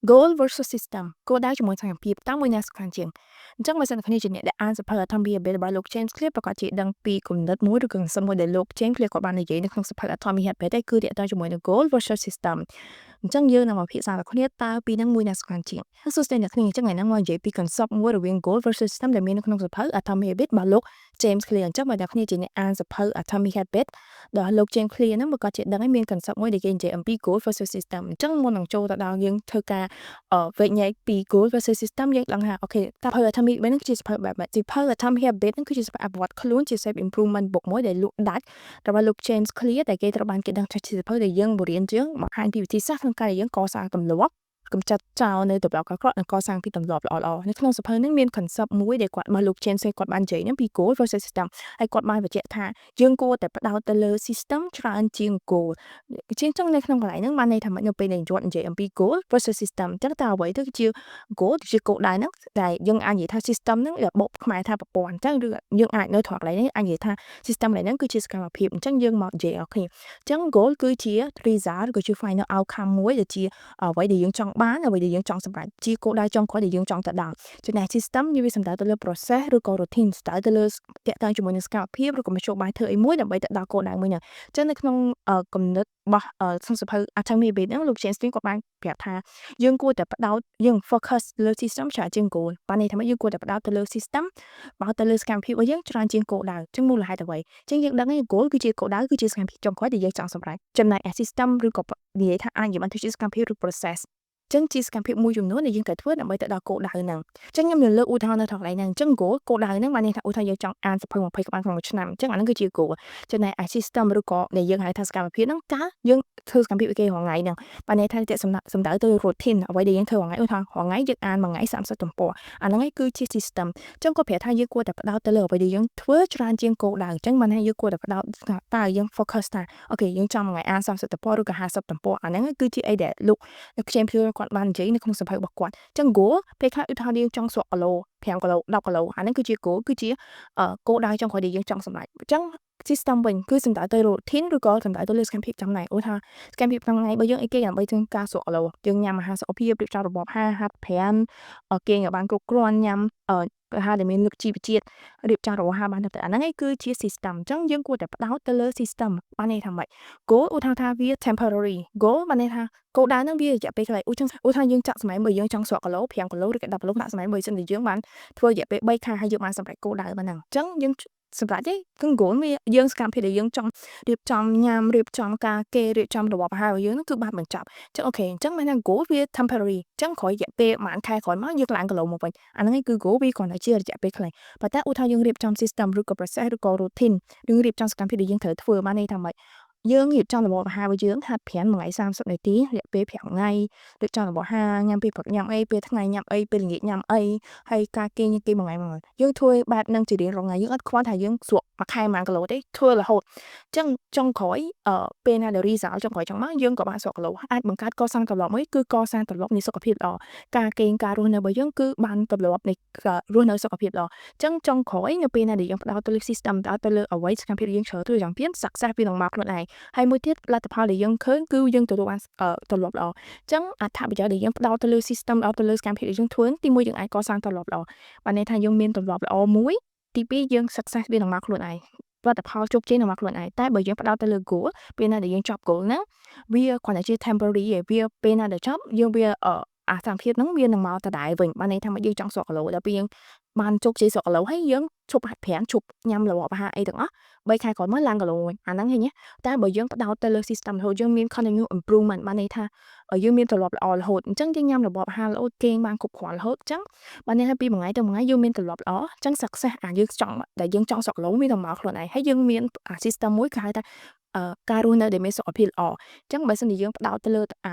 Goal versus system គោលដៅជាមួយសកម្មភាពតើមួយណាសំខាន់ជាងអញ្ចឹងបើសិនគ្នាជាអ្នកដែលអានសៀវភៅ Atomic Habits របស់លោក James Clear ប្រាកដជាដឹងពីគំនិតមួយឬក៏ concept មួយដែលលោក James Clear គាត់បាននិយាយនៅក្នុងសៀវភៅ Atomic Habits ឯគឺទាក់ទងជាមួយនឹង goal versus system អញ្ចឹងយើងនឹងមកពិភាក្សាដល់គ្នាតើពីរហ្នឹងមួយណាសំខាន់ជាងសួស្តីអ្នកគ្នាអញ្ចឹងថ្ងៃហ្នឹងមកនិយាយពី concept មួយរវាង goal versus system ដែលមាននៅក្នុងសៀវភៅ Atomic Habits របស់លោក James Clear អញ្ចឹងបើអ្នកគ្នាជាអ្នកអានសៀវភៅ Atomic Habits របស់លោក James Clear ហ្នឹងប្រាកដជាដឹងហើយមាន concept មួយដែលគេនិយាយអំពី goal versus system អញ្ចឹងមុននឹងចូលទៅដល់យើងធ្វើការវែកញែកពី goal versus system យើងដឹងថា okay តើសៀវភៅ Atomic Habits ហ្នឹងគឺជាសៀវភៅបែបម៉េចសៀវភៅ Atomic Habits ហ្នឹងគឺជាសៀវភៅអភិវឌ្ឍខ្លួនជា self improvement book មួយដែលលក់ដាច់របស់លោក James Clear ដែលគេត្រូវបានគេដឹងថាជាសៀវភៅដែលយើងបង្រៀនយើងបង្ហាញពីវិធីសាស្ត្រក្នុងការដែលយើងកសាងទម្លាប់កម្ចាត់ចោលនៅទម្លាប់អាក្រក់និងកសាងពីទម្លាប់ល្អៗនៅក្នុងសៀវភៅនេះមាន concept មួយដែលគាត់មកលោក James គាត់បាននិយាយហ្នឹងពី goal versus system ហើយគាត់បានបញ្ជាក់ថាយើងគួរតែផ្ដោតទៅលើ system ច្រើនជាង goal ជាងចឹងនៅក្នុងកន្លែងហ្នឹងបានន័យថាម៉េចនៅពេលដែលគាត់និយាយអំពី goal versus system អញ្ចឹងតើអ្វីទៅជា goal ជាគោលដៅហ្នឹងដែលយើងអាចនិយាយថា system ហ្នឹងរបបខ្មែរថាប្រព័ន្ធអញ្ចឹងឬយើងអាចនៅត្រង់កន្លែងនេះអាចនិយាយថា system កន្លែងហ្នឹងគឺជាសកម្មភាពអញ្ចឹងយើងមកនិយាយឲ្យគ្នាអញ្ចឹង goal គឺជា result ឬក៏ជា final outcome មួយដែលជាអ្វីដែលយើងចង់បានអ្វីដែលយើងចង់សម្រេចជាគោលដៅចុងក្រោយដែលយើងចង់ទៅដល់ចំណែក system វាសំដៅទៅលើ process ឬក៏ routine សំដៅទៅលើទាក់ទងជាមួយនឹងសកម្មភាពឬក៏មធ្យោបាយធ្វើអីមួយដើម្បីទៅដល់គោលដៅមួយហ្នឹងអញ្ចឹងនៅក្នុងគំនិតរបស់ក្នុងសៀវភៅ Atomic Habits ហ្នឹងលោក James Clear គាត់បានប្រាប់ថាយើងគួរតែផ្ដោតយើង focus លើ system ច្រើនជាង goal បានន័យថាម៉េចយើងគួរតែផ្ដោតទៅលើ system ផ្ដោតទៅលើសកម្មភាពរបស់យើងច្រើនជាងគោលដៅអញ្ចឹងមូលហេតុអ្វីអញ្ចឹងយើងដឹងហើយ goal គឺជាគោលដៅគឺជាសកម្មភាពចុងក្រោយដែលយើងចង់សម្រេចចំណែក system ឬក៏និយាយថាអាចនិយាយបានថាជាសកម្មភាពឬ process ចឹងជាសកម្មភាពមួយចំនួនដែលយើងត្រូវធ្វើដើម្បីទៅដល់គោលដៅហ្នឹងចឹងខ្ញុំនឹងលើកឧទាហរណ៍នៅត្រង់កន្លែងហ្នឹងអញ្ចឹង goal គោលដៅហ្នឹងបានន័យថាឧទាហរណ៍យើងចង់អានសៀវភៅ20ក្បាលក្នុងមួយឆ្នាំអញ្ចឹងអាហ្នឹងគឺជា goal ចំណែកឯ system ឬក៏ដែលយើងហៅថាសកម្មភាពហ្នឹងតើយើងធ្វើសកម្មភាពអីគេរាល់ថ្ងៃហ្នឹងបានន័យថាតែសំដៅទៅ routine អ្វីដែលយើងធ្វើរាល់ថ្ងៃឧទាហរណ៍រាល់ថ្ងៃយើងអានមួយថ្ងៃ30ទំព័រអាហ្នឹងឯងគឺជា system អញ្ចឹងគាត់ប្រាប់ថាយើងគួរតែផ្ដោតទៅលើអ្វីដែលយើងធ្វើច្រើនជាងគោលដៅអញ្ចឹងបានថាយើងគួរតែផ្ដោតថាតើយើង focus ថា okay យើងចង់មួយថ្ងៃអាន30ទំព័រឬក៏50ទំព័រអាហ្នឹងគឺជាអីដែលលោក James Clear គាត់បាននិយាយនៅក្នុងសៀវភៅរបស់គាត់អញ្ចឹង goal ពេលខ្លះឧទាហរណ៍យើងចង់ស្រកគីឡូ5គីឡូ10គីឡូអាហ្នឹងគឺជា goal គឺជាគោលដៅចុងក្រោយដែលយើងចង់សម្រេចអញ្ចឹង system វិញគឺសំដៅទៅ routine ឬក៏សំដៅទៅលើសកម្មភាពចាំថ្ងៃឧទាហរណ៍សកម្មភាពក្នុងថ្ងៃរបស់យើងអីគេដើម្បីធ្វើការស្រកគីឡូយើងញ៉ាំអាហារសុខភាពរៀបចំរបបអាហារហាត់ប្រាណគេងឲ្យបានគ្រប់គ្រាន់ញ៉ាំអាហារដែលមានជីវជាតិរៀបចំរបបអាហារបានទៅអាហ្នឹងឯងគឺជា system អញ្ចឹងយើងគួរតែផ្ដោតទៅលើ system បានន័យថាម៉េច goal ឧទាហរណ៍ថាវា temporary goal បានន័យថាគោលដៅហ្នឹងវារយៈពេលខ្លីឧទាហរណ៍ឧទាហរណ៍យើងចាក់សម័យបើយើងចង់ស្រកគីឡូ5គីឡូឬក៏10គីឡូដាក់សម័យបើសិនជាយើងបានធ្វើរយៈពេល3ខែហើយយើងបានសម្រេចគោលដៅប៉ុណ្ណឹងអញ្ចឹងយើងសម្រាប់ទេគឺ goal វាយើងសកម្មភាពដែលយើងចង់រៀបចំញ៉ាំរៀបចំការគេរៀបចំរបបអាហាររបស់យើងហ្នឹងគឺបានបញ្ចប់អញ្ចឹង okay អញ្ចឹងមានថា goal វា temporary អញ្ចឹងក្រោយរយៈពេលប្រហែលខែក្រោយមកយើងឡើងគីឡូមកវិញអាហ្នឹងឯងគឺ goal វាគ្រាន់តែជារយៈពេលខ្លីប៉ុន្តែឧទាហរណ៍យើងរៀបចំ system ឬក៏ process ឬក៏ routine យើងរៀបចំសកម្មភាពដែលយើងត្រូវធ្វើបានន័យថាម៉េចយើងរៀបចំរបបអាហាររបស់យើងហាត់ប្រាណមួយថ្ងៃ30នាទីរយៈពេល5ថ្ងៃរៀបចំរបបអាហារញ៉ាំពេលព្រឹកញ៉ាំអីពេលថ្ងៃញ៉ាំអីពេលល្ងាចញ៉ាំអីហើយការគេងគេមួយថ្ងៃមួយយើងធ្វើបែបហ្នឹងជារៀងរាល់ថ្ងៃយើងអត់ខ្វល់ថាយើងស្រកមួយខែប៉ុន្មានគីឡូទេធ្វើរហូតអញ្ចឹងចុងក្រោយអឺពេលណាដែល result ចុងក្រោយចុងមកយើងក៏បានស្រកគីឡូអាចបង្កើតកសាងទម្លាប់មួយគឺកសាងទម្លាប់នៃសុខភាពល្អការគេងការរស់នៅរបស់យើងគឺបានទម្លាប់នៃរស់នៅសុខភាពល្អអញ្ចឹងចុងក្រោយនៅពេលណាដែលយើងផ្ដោតទៅលើ system ផ្ដោតទៅលើអ្វីសកម្មភាពយើងជ្រើសធ្វើយ៉ាងទៀត success វានឹងមកខ្លួនឯងហើយមួយទៀតលទ្ធផលដែលយើងឃើញគឺយើងទទួលបានទម្លាប់ល្អអញ្ចឹងអត្ថប្រយោជន៍ដែលយើងផ្ដោតទៅលើ system ផ្ដោតទៅលើសកម្មភាពដែលយើងធ្វើទីមួយយើងអាចកសាងទម្លាប់ល្អបានន័យថាយើងមានទម្លាប់ល្អមួយទីពីរយើង success វានឹងមកខ្លួនឯងលទ្ធផលជោគជ័យនឹងមកខ្លួនឯងតែបើយើងផ្ដោតទៅលើ goal ពេលណាដែលយើងចប់ goal ហ្នឹងវាគ្រាន់តែជា temporary ឯងវាពេលណាដែលចប់យើងវាអាសកម្មភាពហ្នឹងវានឹងមកដដែលវិញបានន័យថាមកយើងចង់ស្រកគីឡូដល់ពេលយើងបានជោគជ័យស្រកគីឡូហើយយើងឈប់ហាត់ប្រាណឈប់ញ៉ាំរបបអាហារអីទាំងអស់3ខែក្រោយមកឡើងគីឡូវិញអាហ្នឹងឃើញទេតែបើយើងផ្ដោតទៅលើ system រហូតយើងមាន continuous improvement បានន័យថាយើងមានទម្លាប់ល្អរហូតអញ្ចឹងយើងញ៉ាំរបបអាហាររហូតគេងបានគ្រប់គ្រាន់រហូតអញ្ចឹងបានន័យថាពីមួយថ្ងៃទៅមួយថ្ងៃយើងមានទម្លាប់ល្អអញ្ចឹង success អាយើងចង់ដែលយើងចង់ស្រកគីឡូវានឹងមកខ្លួនឯងហើយយើងមានអា system មួយគេហៅថាការរស់នៅដែលមានសុខភាពល្អអញ្ចឹងបើសិនជាយើងផ្ដោតទៅល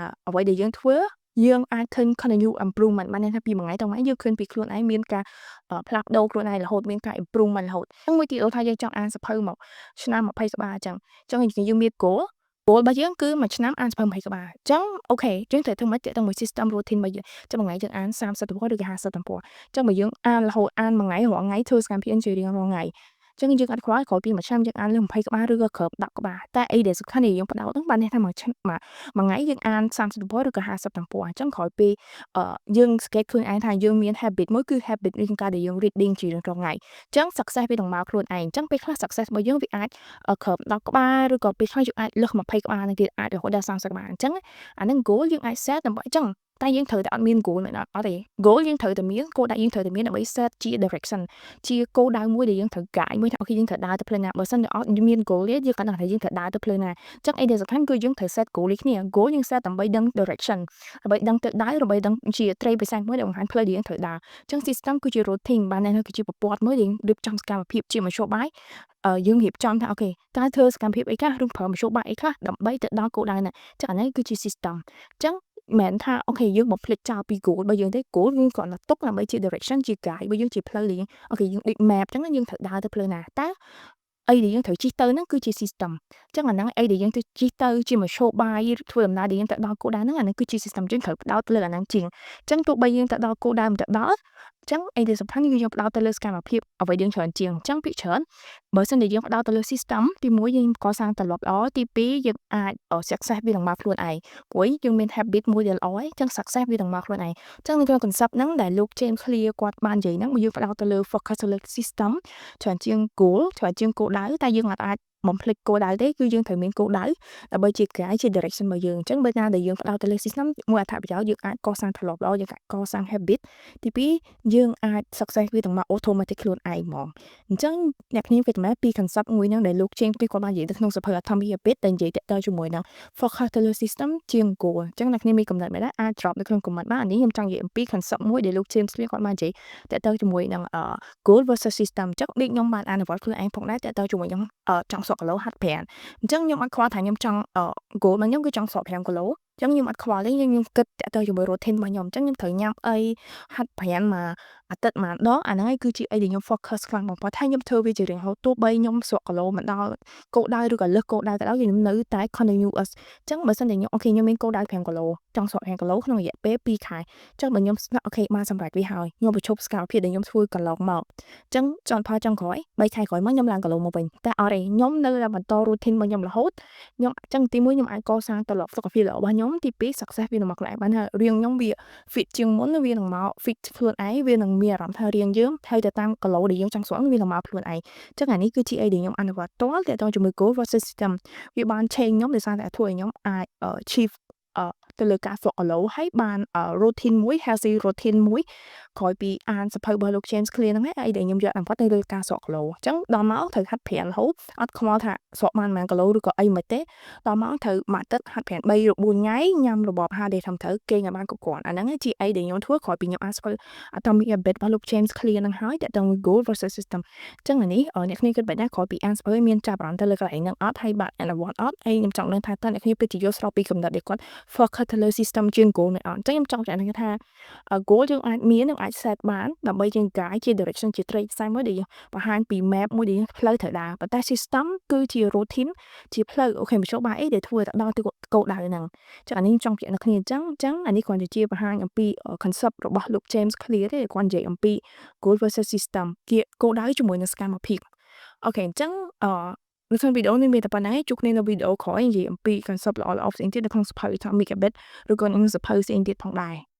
ើអ្វីដែលយើងធ្វើយើងអាចឃើញ continue improvement បានន័យថាពីមួយថ្ងៃទៅមួយថ្ងៃយើងឃើញពីខ្លួនឯងមានការផ្លាស់ប្ដូរខ្លួនឯងរហូតមានការ improvement រហូតអញ្ចឹងមួយទៀតថាយើងចង់អានសៀវភៅមួយឆ្នាំ20ក្បាលអញ្ចឹងអញ្ចឹងយើងមាន goal goal របស់យើងគឺមួយឆ្នាំអានសៀវភៅ20ក្បាលអញ្ចឹង okay យើងត្រូវធ្វើម៉េចទាក់ទងមួយ system routine របស់យើងចឹងមួយថ្ងៃយើងអាន30ទំព័រឬក៏50ទំព័រអញ្ចឹងបើយើងអានរហូតអានមួយថ្ងៃរាល់ថ្ងៃធ្វើសកម្មភាពជារៀងរាល់ថ្ងៃ ចឹងយើងអត់ខ្វល់ក្រោយពីមួយឆ្នាំយើងអានលើស20ក្បាលឬក៏ក្រោម10ក្បាលតែអីដែលសំខាន់ដែលយើងផ្ដោតហ្នឹងបានន័យថាមួយឆ្នាំមួយថ្ងៃយើងអាន30ទំព័រឬក៏50ទំព័រអញ្ចឹងក្រោយពីយើងសង្កេតឃើញឯងថាយើងមាន habit មួយគឺ habit ក្នុងការដែលយើង reading ជារៀងរាល់ថ្ងៃអញ្ចឹង success វានឹងមកខ្លួនឯងអញ្ចឹងពេលខ្លះ success របស់យើងវាអាចក្រោម10ក្បាលឬក៏ពេលខ្លះយើងអាចលើស20ក្បាលហ្នឹងទៀតអាចរហូតដល់30ក្បាលអញ្ចឹងអាហ្នឹង goal យើងអាច set ដើម្បីអញ្ចឹងតែយើងត្រូវតែអត់មាន goal នៅអត់ទេ goal យើងត្រូវតែមានគោលដៅយើងត្រូវតែមានដើម្បី set ជា direction ជាគោលដៅមួយដែលយើងត្រូវ guide មួយថា okay យើងត្រូវដើរទៅផ្លូវណាបើសិនជាអត់មាន goal ទេយើងអត់ដឹងថាយើងត្រូវដើរទៅផ្លូវណាអញ្ចឹងអីដែលសំខាន់គឺយើងត្រូវ set goal ដូចគ្នា goal យើង set ដើម្បីដឹង direction ដើម្បីដឹងទិសដៅដើម្បីដឹងជាត្រីបិសាចមួយដែលបង្ហាញផ្លូវដែលយើងត្រូវដើរអញ្ចឹង system គឺជា routine បានន័យថាគឺជាប្រព័ន្ធមួយដែលយើងរៀបចំសកម្មភាពជាមធ្យោបាយយើងរៀបចំថា okay តើធ្វើសកម្មភាពអីខ្លះឬប្រើមធ្យោបាយអីខ្លះដើម្បីទៅដល់គោលដៅហ្នឹងអញ្ចឹងអានេះគឺជា system អញ្ចឹងមិនមែនថា okay យើងបំភ្លេចចោលពី goal របស់យើងទេ goal យើងគ្រាន់តែទុកដើម្បីជា direction ជា guide របស់យើងជាផ្លូវដែលយើង okay យើងដូច map អញ្ចឹងយើងត្រូវដើរទៅផ្លូវណាតើអីដែលយើងត្រូវជិះទៅហ្នឹងគឺជា system អញ្ចឹងអាហ្នឹងអីដែលយើងទៅជិះទៅជាមធ្យោបាយធ្វើដំណើរដែលយើងទៅដល់គោលដៅហ្នឹងអាហ្នឹងគឺជា system យើងត្រូវផ្ដោតលើអាហ្នឹងជាងអញ្ចឹងទោះបីយើងទៅដល់គោលដៅមិនទៅដល់អញ្ចឹងអីដែលសំខាន់គឺយើងផ្ដោតទៅលើសកម្មភាពអ្វីយើងច្រើនជាងអញ្ចឹងភាគច្រើនបើសិនជាយើងផ្ដោតទៅលើ system ទីមួយយើងកសាងទម្លាប់ល្អទីពីរយើងអាច success វានឹងមកខ្លួនឯងព្រោះយើងមាន habit មួយដែលល្អហើយអញ្ចឹង success វានឹងមកខ្លួនឯងអញ្ចឹងនៅក្នុង concept ហ្នឹងដែលលោក James Clear គាត់បាននិយាយហ្នឹងបើយើងផ្ដោតទៅលើ focus ទៅលើ system ច្រើនជាង goal ច្រើនជាងគោលដៅតែយើងអាចបំភ្លេចគោលដៅទេគឺយើងត្រូវមានគោលដៅដើម្បីជា guide ជា direction របស់យើងអញ្ចឹងបើណាដែលយើងផ្ដោតទៅលើ system មួយអត្ថប្រយោជន៍យើងអាចកសាងទម្លាប់ល្អយើងអាចកសាង habit ទីពីរយើងអាច success វាទាំងមក automatic ខ្លួនឯងហ្មងអញ្ចឹងអ្នកគ្នាគិតម៉េចពី concept មួយហ្នឹងដែលលោក James គាត់បាននិយាយទៅក្នុងសៀវភៅ Atomic Habit ដែលនិយាយទាក់ទងជាមួយនឹង focus ទៅលើ system ជាង goal អញ្ចឹងអ្នកគ្នាមានកំណត់ម៉េចដែរអាច drop នៅក្នុង comment បានអានេះខ្ញុំចង់និយាយអំពី concept មួយដែលលោក James Clear គាត់បាននិយាយទាក់ទងជាមួយនឹង goal versus system អញ្ចឹងដូចខ្ញុំបានអនុវត្តខ្លួនឯងផងដែរទាក់ទងជាមួយនឹងចង់ស្រកគីឡូហាត់ប្រាណអញ្ចឹងខ្ញុំអត់ខ្វល់ថាខ្ញុំចង់ goal របស់ខ្ញុំគឺចង់ស្រក5គីឡូអញ្ចឹងខ្ញុំអត់ខ្វល់ទេខ្ញុំគិតទាក់ទងជាមួយ routine របស់ខ្ញុំអញ្ចឹងខ្ញុំត្រូវញ៉ាំអីហាត់ប្រាណមួយអាទិត្យមួយដងអាហ្នឹងឯងគឺជាអីដែលខ្ញុំ focus ខ្លាំងបំផុតហើយខ្ញុំធ្វើវាជារៀងរហូតទោះបីខ្ញុំស្រកគីឡូមិនដល់គោលដៅឬក៏លើសគោលដៅក៏ដោយខ្ញុំនៅតែ continuous អញ្ចឹងបើសិនជាខ្ញុំ okay ខ្ញុំមានគោលដៅ5គីឡូចង់ស្រក5គីឡូក្នុងរយៈពេល2ខែអញ្ចឹងបើខ្ញុំ okay បានសម្រេចវាហើយខ្ញុំបញ្ឈប់សកម្មភាពដែលខ្ញុំធ្វើកន្លងមកអញ្ចឹងចង់ផលចុងក្រោយ3ខែក្រោយមកខ្ញុំឡើងគីឡូមកវិញតែអត់ទេខ្ញុំនៅតែបន្ត routine របស់ខ្ញុំរហូតខ្ញុំអញ្ចឹងទីមួយខ្ញុំអាចកសាងទម្លាប់សុខភាពល្អរបស់ខ្ញុំទីពីរ success វានឹងមកខ្លួនឯងបានថារាងខ្ញុំវា fit ជាងមុនវានឹងមក fit ខ្លួនឯងវានឹងមានអារម្មណ៍ថារាងយើងហើយទៅតាមគីឡូដែលយើងចង់ស្រកវានឹងមកខ្លួនឯងអញ្ចឹងអានេះគឺជាអីដែលខ្ញុំអនុវត្តផ្ទាល់ទាក់ទងជាមួយ goal versus system វាបាន change ខ្ញុំដោយសារតែធ្វើឲ្យខ្ញុំអាច achieve ទៅលើការស្រកគីឡូហើយបាន routine មួយ healthy routine មួយក្រោយពីអានសៀវភៅរបស់លោក James Clear ហ្នឹងឯងអីដែលខ្ញុំយកអនុវត្តទៅលើការស្រកគីឡូអញ្ចឹងដល់មកត្រូវហាត់ប្រាណរហូតអត់ខ្វល់ថាស្រកបានប៉ុន្មានគីឡូឬក៏អីមិនទេដល់មកត្រូវមួយអាទិត្យហាត់ប្រាណ3ឬ4ថ្ងៃញ៉ាំរបបអាហារដែលត្រឹមត្រូវគេងឲ្យបានគ្រប់គ្រាន់អាហ្នឹងជាអីដែលខ្ញុំធ្វើក្រោយពីខ្ញុំអានសៀវភៅ Atomic Habit របស់លោក James Clear ហ្នឹងហើយទាក់ទង goal versus system អញ្ចឹងអានេះអ្នកគ្នាគិតបែបណាក្រោយពីអានសៀវភៅមានចាប់អារម្មណ៍ទៅលើកន្លែងហ្នឹងអត់ហើយបានអនុវត្តអត់ហើយខ្ញុំចង់ដឹងថាតើអ្នកគ្នាពិតជាយល់ស្របពីកំណត់ដែលគាត់ focus ទៅលើ system ជាង goal មែនអត់អញ្ចឹងខ្ញុំចង់ចាក់ថា goal យើងអាចមាននិងអាច set បានដើម្បីយើង guide ជា direction ជាត្រីខ្សែមួយដែលយើងបង្ហាញពី map មួយដែលយើងផ្លូវត្រូវដើរប៉ុន្តែ system គឺជា routine ជាផ្លូវ okay មធ្យោបាយអីដែលធ្វើឲ្យទៅដល់គោលដៅហ្នឹងចឹងអានេះខ្ញុំចង់បញ្ជាក់អ្នកគ្នាអញ្ចឹងអញ្ចឹងអានេះគ្រាន់តែជាបង្ហាញអំពី concept របស់លោក James Clear ទេគាត់និយាយអំពី goal versus system ជាគោលដៅជាមួយនឹងសកម្មភាព okay អញ្ចឹងអឺនៅក្នុងវីដេអូនេះមានតែប៉ុណ្ណឹងឯងជួបគ្នានៅវីដេអូក្រោយនិយាយអំពី concept ល្អៗផ្សេងទៀតនៅក្នុងសៀវភៅ Atomic Habit ឬក៏ក្នុងសៀវភៅផ្សេងទៀតផងដែរ។